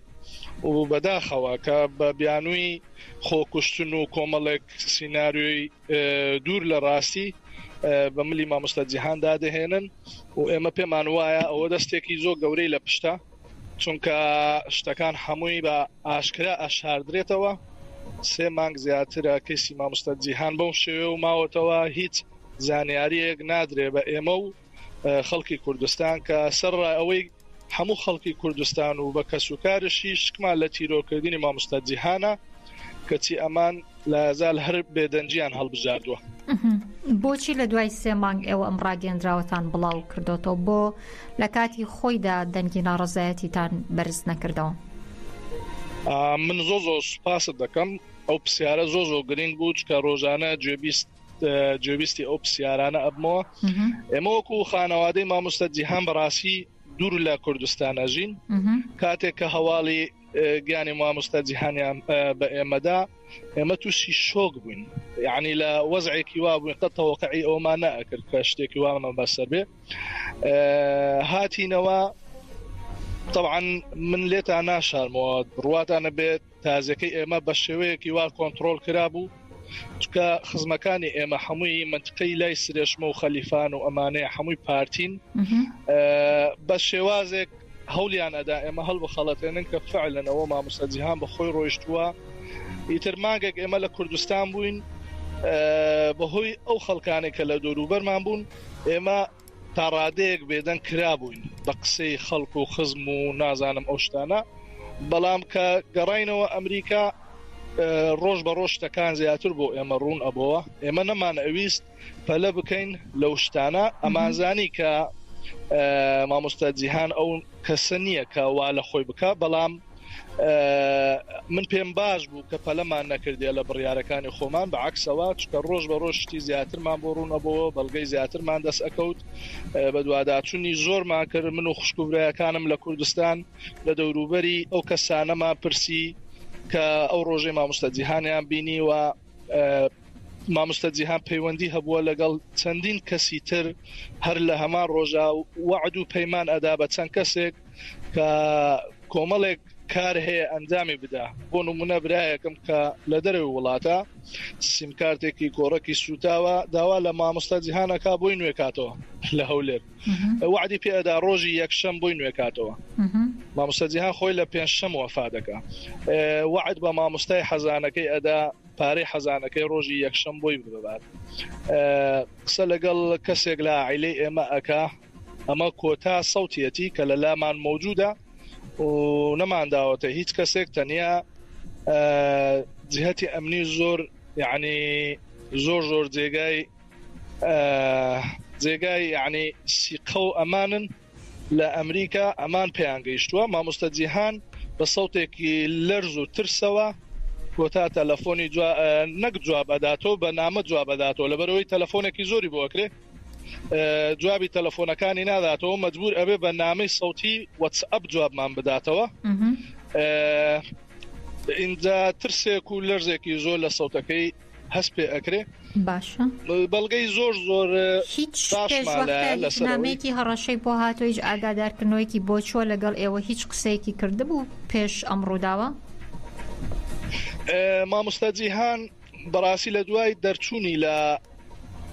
S3: و بەداخەوە کە بە بیانووی خۆکوشتن و کۆمەڵێک سیناریۆی دوور لە ڕاستی بە ملی مامۆستا جیهان دادەهێنن و ئێمە پێمان وایە ئەوە دەستێکی زۆر گەورەی لە پشتە چونکە شتەکان هەمووی بە ئاشکرا ئەشاردرێتەوە سێ مانگ زیاترە کەیسی مامۆستا جیهان بەو شێوە و ماوەتەوە هیچ زانیاریەک نادرێ بە ئێمە و خەڵکی کوردستان کە سەرڕای ئەوەی هەموو خەڵکی کوردستان و بە کەسوکارشی شکمان لە تیرۆرکردنی مامۆستا جیهانە کەچی ئەمان لایەزال هەر بێدەنگیان هەڵبژاردووە.
S1: بۆچی لە دوای سێ مانگ ئێوە ئەم ڕاگەندراوەتان بڵاو کردۆتەوە بۆ لە کاتی خۆیدا دەنگی ناڕەزایەتیتان بەرز نەکردەوە؟
S3: من زۆ زۆر سوپاست دەکەم ئەو پرسیارە زۆ زۆر گرنگ بوو چکە ڕۆژانە گوێبیست گوێبیستی ئەو پرسیارانە ئەبمەوە ئێمە وەکو خانەوادەی مامۆستا جیهان بەڕاستی دوور لە کوردستان ئەژین کاتێک کە هەواڵی گیانی مامۆستا جیهانیان بە ئێمەدا ئێمە تووشی شۆک بووین یعنی لە وەزعێکی وا بووین قەت تەوەقعی ئەومان نەئەکرد کە شتێکی وامان بەسەر بێ هاتینەوە طبعا من لێتان ناشارمەوە بڕواتانە بێت تازیەکەی ئێمە بە شێوەیەکی وا کۆنتڕۆڵ کرابوو، چونکە خزمەکانی ئێمە هەمووی مەنتقەی لای سرێشمە و خەلیفان و ئەمانەیە هەمووی پارتین، بە شێوازێک هەوڵیان ئەدا ئێمە هەڵبخەڵەتێنن کە فعلەن ئەوە مامۆستا جیهان بە خۆی ڕۆیشتووە. ئیتر مانگێک ئێمە لە کوردستان بووین، بەهۆی ئەو خەڵکانەی کە لە دەوروبەرمان بوون ئێمە تا ڕادەیەک بێدەنگ کرابووین بە قسەی خەڵک و خزم و نازانم ئەو شتانە، بەڵام کە گەڕاینەوە ئەمریکا ڕۆژ بە ڕۆژ شتەکان زیاتر بۆ ئێمە ڕوون ئەبۆوە، ئێمە نەمان ئەویست پەلە بکەین لەو شتانە، ئەمانزانی کە مامۆستا جیهان ئەو کەسە نییە کە وا لە خۆی بکا، بەڵام من پێم باش بوو کە پەلەمان نەکردیە لە بڕیارەکانی خۆمان، بە عەکسەوە چونکە ڕۆژ بە ڕۆژ شتی زیاترمان بۆ ڕوون ئەبۆوە، بەڵگەی زیاترمان دەست ئەکەوت، بەدواداچونی زۆرمان کرد، من و خوشک و برایەکانم لە کوردستان لە دەوروبەری ئەو کەسانەمان پرسی کە ئەو ڕۆژەی مامۆستا جیهانیان بینی و مامۆستا جیهان پەیوەندی هەبووە لەگەڵ چەندین کەسی تر هەر لە هەمان ڕۆژا وەعد و پەیمان ئەدا بە چەند کەسێک کە کۆمەڵێک کار هەیە ئەنجامی بدا بۆ نمونە برایەکم کە لە دەرەوەی وڵاتە سیمکارتێکی گۆڕەکی سوتاوە داوا لە مامۆستا جیهانەکە بۆی نوێکاتەوە لە هەولێر وەعدی پێ ئەدا ڕۆژی یەکشەم بۆی نوێکاتەوە مامۆستا جیهان خۆی لە پێنجشەم وەفا دەکا وەعد بە مامۆستای حەزانەکەی ئەدا پارەی حەزانەکەی ڕۆژی یەکشەم بۆی ببات قسە لەگەڵ کەسێک لە عیلەی ئێمە ئەکا ئەمە کۆتا سەوتیەتی کە لە لامان مەوجودە و نەمانداوەتە هیچ کەسێک تەنیا جهتی ئەمنی زۆر یعنی زۆر زۆر جێگای جێگای یعنی سیقە و ئەمانن لە ئەمریکا ئەمان پێیان گەیشتووە مامۆستا جیهان بە سەوتێکی لەرز و ترسەوە کۆتا تەلەفۆنی نەک جواب ئەداتەوە بە نامە جواب ئەداتەوە لەبەرەوەی تەلەفۆنێکی زۆری بۆ ئەکرێ جوابی تەلەفۆنەکانی ناداتەوە مەجبور ئەبێ بە نامەی سەوتی وەتسئەپ جوابمان بداتەوە ئینجا ترسێک و لەرزێکی زۆر لە سەوتەکەی هەست پێ ئەکرێ.
S1: باشە.
S3: بەڵگەی زۆر زۆر
S1: هیچ پێشوەختە هیچ نامەیەکی هەڕەشەی بۆ هاتووە هیچ ئاگادارکردنەوەیەکی بۆ چووە لەگەڵ ئێوە هیچ قسەیەکی کردبوو پێش ئەم ڕووداوە؟
S3: مامۆستا جیهان بەڕاستی لە دوای دەرچوونی لە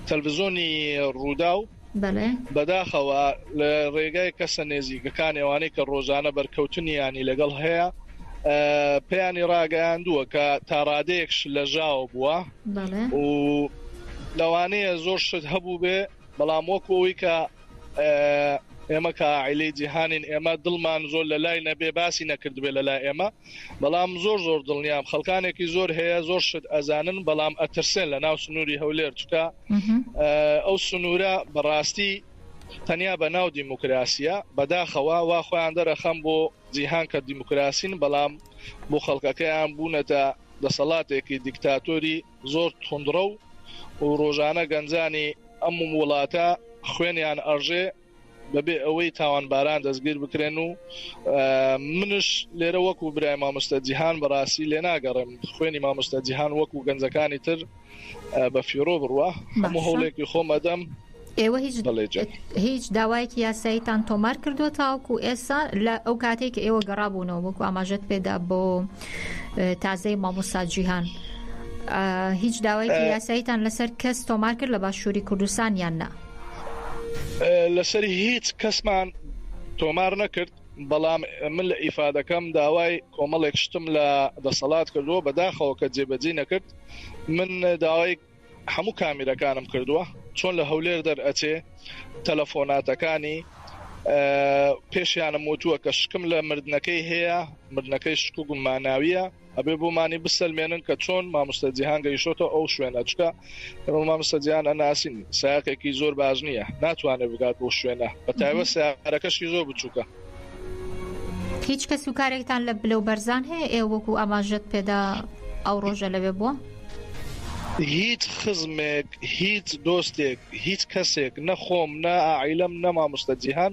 S3: تەلڤزۆنی ڕووداو
S1: بەڵێ.
S3: بەداخەوە لە ڕێگای کەسە نێزیکەکانی ئەوانەی کە ڕۆژانە بەرکەوتنیانی لەگەڵ هەیە پێیانی ڕاگەیاندووە کە تاڕادەیەک شلەژاوە بووە و لەوانەیە زۆر شت هەبوو بێ بەڵام وەکو ئەوەی کە ئێمە کە عیلەی جیهانین ئێمە دڵمان زۆر لە لای نەبێ باسی نەکردبێ لە لای ئێمە بەڵام زۆر زۆر دڵنیام خەڵکانێکی زۆر هەیە زۆر شت ئەزانن بەڵام ئەترسێن لە ناو سنووری هەولێر چکە ئەو سنوورە بەڕاستی تەنیا بە ناو دیموکراسیە بەداخەوە وا خۆیان دەرەخەم بۆ جیهان کە دیموکراسین بەڵام بۆ خەڵکەکەیان بوونەتە دەسەڵاتێکی دیکتاتۆری زۆر توندڕەو و ڕۆژانە گەنجانی ئەم وڵاتە خوێنیان ئەڕژێ بەبێ ئەوەی تاوانباران دەستگیر بکرێن و منش لێرە وەکو برای مامۆستا جیهان بەڕاستی لێ ناگەڕێم خوێنی مامۆستا جیهان وەکو گەنجەکانی تر بە فیڕۆ بڕوا هەموو هەوڵێکی خۆم ئەدەم.
S1: ئێوە هیچ هیچ داوایەکی یاساییتان تۆمار کردووە تاوەکو ئێستا لە ئەو کاتێک کە ئێوە گەڕابوونەوە وەکو ئاماژەت پێدا بۆ تازەی مامۆستا جیهان هیچ داوایەکی یاساییتان لەسەر کەس تۆمار کرد لە باشووری کوردستان یان نا؟
S3: لەسەر هیچ کەسمان تۆمار نەکرد بەڵام من لە ئیفادەکەم داوای کۆمەڵێک شتم لە دەسەڵات کردووە بەداخەوە کە جێبەجێ نەکرد من داوای هەموو کامیرەکانم کردووە چۆن لە هەولێر دەرئەچێ تەلەفۆناتەکانی پێشیانم وتووە کە شکم لە مردنەکەی هەیە مردنەکەی شک و گوماناویە ئەبێ بۆمانی بسەلمێنن کە چۆن مامۆستا جیهان گەیشتۆتە ئەو شوێنە چکە ئێمە مامۆستا جیهان ئەناسین سایەقێکی زۆر باش نییە ناتوانێت بگات بۆ شوێنە بە تایبەت سیارەکەشی زۆر بچووکە.
S1: هیچ کەس و کارێکتان لە بلەو بەرزان هەیە ئێوە وەکو ئاماژەت پێدا ئەو ڕۆژە لەوێ بووە؟
S3: هیچ خزمێک هیچ دۆستێک هیچ کەسێک نە خۆم نە ئاعیلەم نە مامۆستا جیهان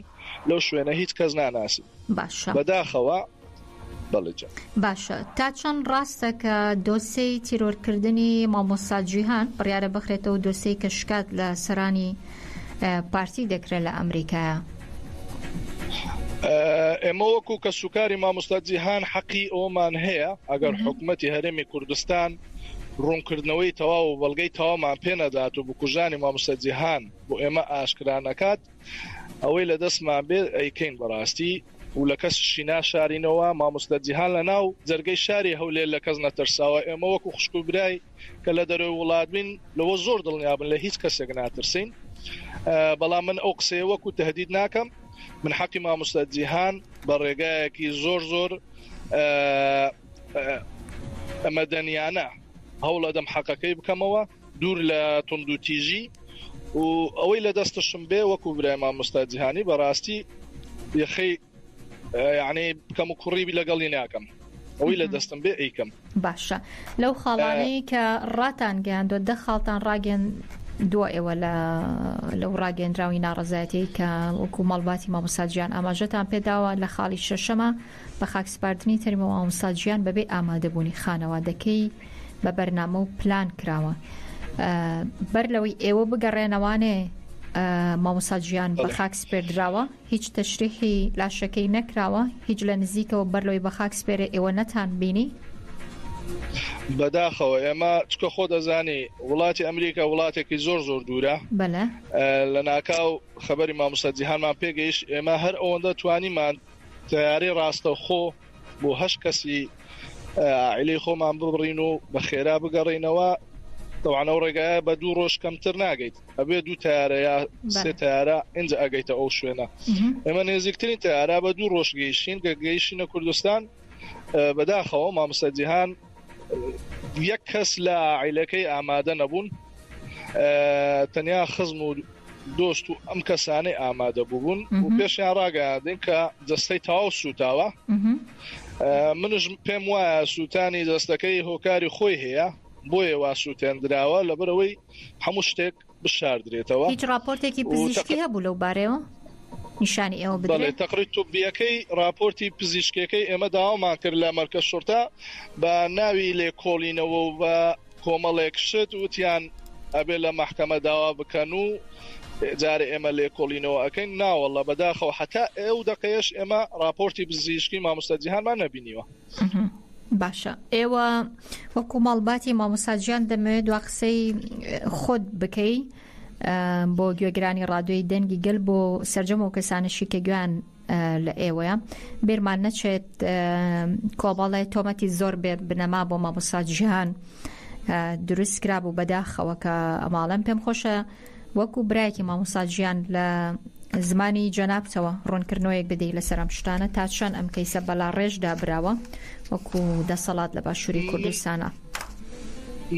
S3: لەو شوێنە هیچ کەس ناناسین
S1: باشە
S3: بەداخەوە بەڵێ جا.
S1: باشە تا چەند ڕاستە کە دۆسێی تیرۆرکردنی مامۆستا جیهان بڕیارە بخرێتەوە دۆسێی کە شکات لە سەرانی پارتی دەکرێت لە ئەمریکایە؟
S3: ئێمە وەکو کەسوکاری مامۆستا جیهان حەقی ئەومان هەیە ئەگەر حکومەتی هەرێمی کوردستان ڕوونکردنەوەی تەواو و بەڵگەی تەواومان پێ نەدات و بکوژانی مامۆستا جیهان بۆ ئێمە ئاشکرا نەکات ئەوەی لە دەستمان بێت ئەیکەین بەڕاستی و لە کەسیشی ناشارینەوە، مامۆستا جیهان لە ناو جەرگەی شاری هەولێر لە کەس نەترساوە، ئێمە وەکو خوشک و برای کە لە دەرەوەی وڵات بین لەوە زۆر دڵنیابن لە هیچ کەسێک ناترسین، بەڵام من ئەو قسەیە وەکو تەهدید ناکەم، من حەقی مامۆستا جیهان بە ڕێگایەکی زۆر زۆر مەدەنیانە هەوڵەدەم حەقەکەی بکەمەوە. دوور لە توندوتیژی و ئەوەی لە دەستشم بێ وەکو برای مامۆستا جیهانی بەڕاستی یەخەی یعنی بکەم و کوڕی لەگەڵی ناکەم ئەوەی لە دەستم بێ ئەیکەم.
S1: باشە لەو خاڵانەی کە ڕاتان گەیاندوە دە خاڵتان ڕاگەن دووە ئێوە لە لەو ڕاگەندراوی ناڕزایەتی کە وەکو ماڵباتی مامۆستا جیان ئاماژەتان پێداوە لە خاڵی شەشەمە بە خاکسپاردنی تەرمی مامۆستا جیان بەبێ ئامادەبوونی خانەوادەکەی بە بەرنامە و پلان کراوە بەر لەوەی ئێوە بگەڕێنەوانێ مامۆستا جیان بە خاک سپێردراوە هیچ تەشریحی لاشەکەی نەکراوە هیچ لە نزیکەوە بەر لەوەی بە خاک سپێرێ ئێوە نەتان بینی؟
S3: بەداخەوە ئێمە چکە خۆ دەزانی وڵاتی ئەمریکا وڵاتێکی زۆر زۆر دوورە
S1: بەلێ
S3: لە ناکاو خەبەری مامۆستا جیهانمان پێگەیشت ئێمە هەر ئەوەندە توانیمان تەیارەی ڕاستەوخۆ بۆ هەشت کەسی عائیلەی خۆمان ببڕین و بە خێرا بگەڕێینەوە تەوان ئەو ڕێگایە بە دوو ڕۆژ کەمتر ناگەیت ئەبێ دوو تارە یا سێ تارە ئینجا ئەگەیتە ئەو شوێنە ئێمە نێزیکترین تارە بە دوو ڕۆژ گەیشتین کە گەیشتینە کوردستان بەداخەوە مامۆستا جیهان یەک کەس لە عیلەکەی ئامادە نەبوون تەنیا خزم و دۆست و ئەم کەسانەی ئامادە بوون و پێشیان ڕاگەیاندین کە جەستەی تەواو سوتاوە منش پێم وایە سووتانی جەستەکەی هۆکاری خۆی هەیە بۆیە وا سووتێندراوە لەبەرەوەی هەموو شتێک بشاردرێتەوە.
S1: هیچ ڕاپۆرتێکی پزیشکی هەبوو لەو بارەیەوە نیشانی ئێوە بدرێت؟ بەڵێ
S3: تەقریر طبیەکەی ڕاپۆرتی پزیشکیەکەی ئێمە داوامان کرد لە مەرکەز شورتە بە ناوی لێکۆڵینەوە و بە کۆمەڵێک شت وتیان ئەبێ لە مەحکەمە داوا بکەن و جارێ ئێمە لێکۆڵینەوە ئەکەین ناوەڵە بەداخەوە هەتا ئەو دەقەیەش ئێمە ڕاپۆرتی پزیشکی مامۆستا جیهانمان نەبینیوە.
S1: باشە ئێوە وەکو ماڵباتی مامۆستا جیان دەمەوێت دوا قسەی خۆت بکەی بۆ گوێگرانی ڕادیۆی دەنگی گەل بۆ سرجەم و کەسانشی کە گویان لە ئێوەیە بێرمان نەچێت کۆمەڵێ تۆمەتی زۆر بێ بنەما بۆ مامۆستا جیهان دروست کرابوو بەداخەوە کە ئەماڵم پێم خۆشە وەکو برایەکی مامۆستا جیان لە زمانی جەنابتەوە ڕوونکردنەوەیەک بدەی لەسەر ئەم شتانە تا چەند ئەم کەیسە بەلا ڕێژدا براوە وەکو دەسەڵات لە باشووری کوردستانە.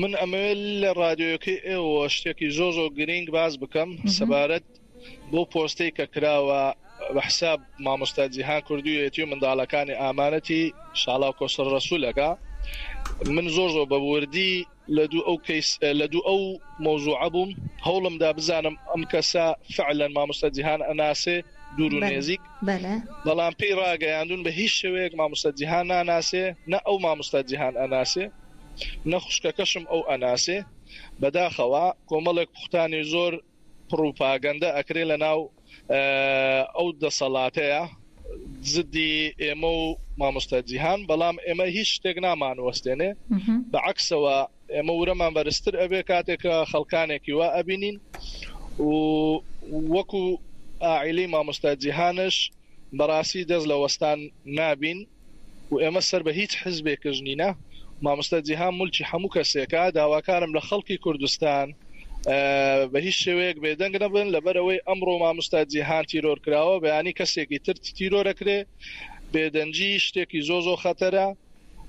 S3: من ئەمەوێت لە ڕادیۆیەکەی ئێوە شتێکی زۆر زۆر گرینگ باس بکەم سەبارەت بەو پۆستەی کە کراوە بە حساب مامۆستا جیهان کردوویەتی و منداڵەکانی ئامانەتی شاڵاو کۆسەر ڕەسولەکە من زۆر زۆر بە وردی لە دوو ئەو کەیس لە دوو ئەو مەوزوعە بووم هەوڵم دا بزانم ئەم کەسە فعلەن مامۆستا جیهان ئەناسێ دوور و نێزیک بەڵام پێی ڕاگەیاندون بە هیچ شێوەیەک مامۆستا جیهان ناناسێ نە ئەو مامۆستا جیهان ئەناسێ نە خوشکەکەشم ئەو ئەناسێ بەداخەوە کۆمەڵێک پوختانی زۆر. پڕوپاگەندە ئەکرێ لە ناو ئەو دەسەڵاتەیە زدی ئێمە و مامۆستا جیهان، بەڵام ئێمە هیچ شتێک نامانوەستێنێ، بە عەکسەوە ئێمە ورەمان بەرزتر ئەبێ کاتێک کە خەڵکانێکی وا ئەبینین و وەکو ئاعیلەی مامۆستا جیهانش بەڕاستی دەست لە وەستان نابین و ئێمە سەر بە هیچ حزبێکش نینە، مامۆستا جیهان مولکی هەموو کەسێکە، داواکارم لە خەڵکی کوردستان بە هیچ شێوەیەک بێدەنگ نەبن، لەبەرئەوەی ئەمڕۆ مامۆستا جیهان تیرۆر کراوە بەیانی کەسێکی تر تیرۆرەکرێ، بێدەنگی شتێکی زۆر زۆر خەتەرە،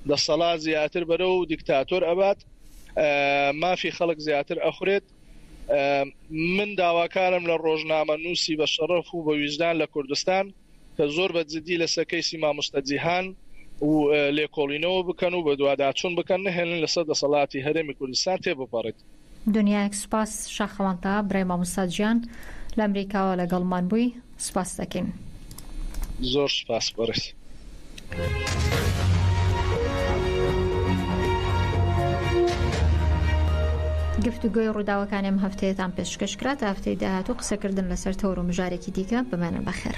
S3: دەسەڵات زیاتر بەرەو دیکتاتۆر ئەبات، مافی خەڵک زیاتر ئەخورێت. من داواکارم لە ڕۆژنامەنووسی بە شەڕەف و بە ویژدان لە کوردستان کە زۆر بە جدی لەسەر کەیسی مامۆستا جیهان و لێکۆڵینەوە بکەن و بەدواداچوون بکەن نەهێڵن لەسەر دەسەڵاتی هەرێمی کوردستان تێبپەڕێت.
S1: دنیایەک سوپاس شاخەوان تەها برای مامۆستا جیان لە ئەمریکاوە لەگەڵمان بووی سوپاست دەکەین.
S3: زۆر سوپاس بەڕێز.
S1: گفتوگۆی ڕووداوەکانی ئەم هەفتەیەتان پێشکەش کرا تا هەفتەی داهاتوو قسەکردن لەسەر تەور و مژارێکی دیکە بمێنن بەخێر.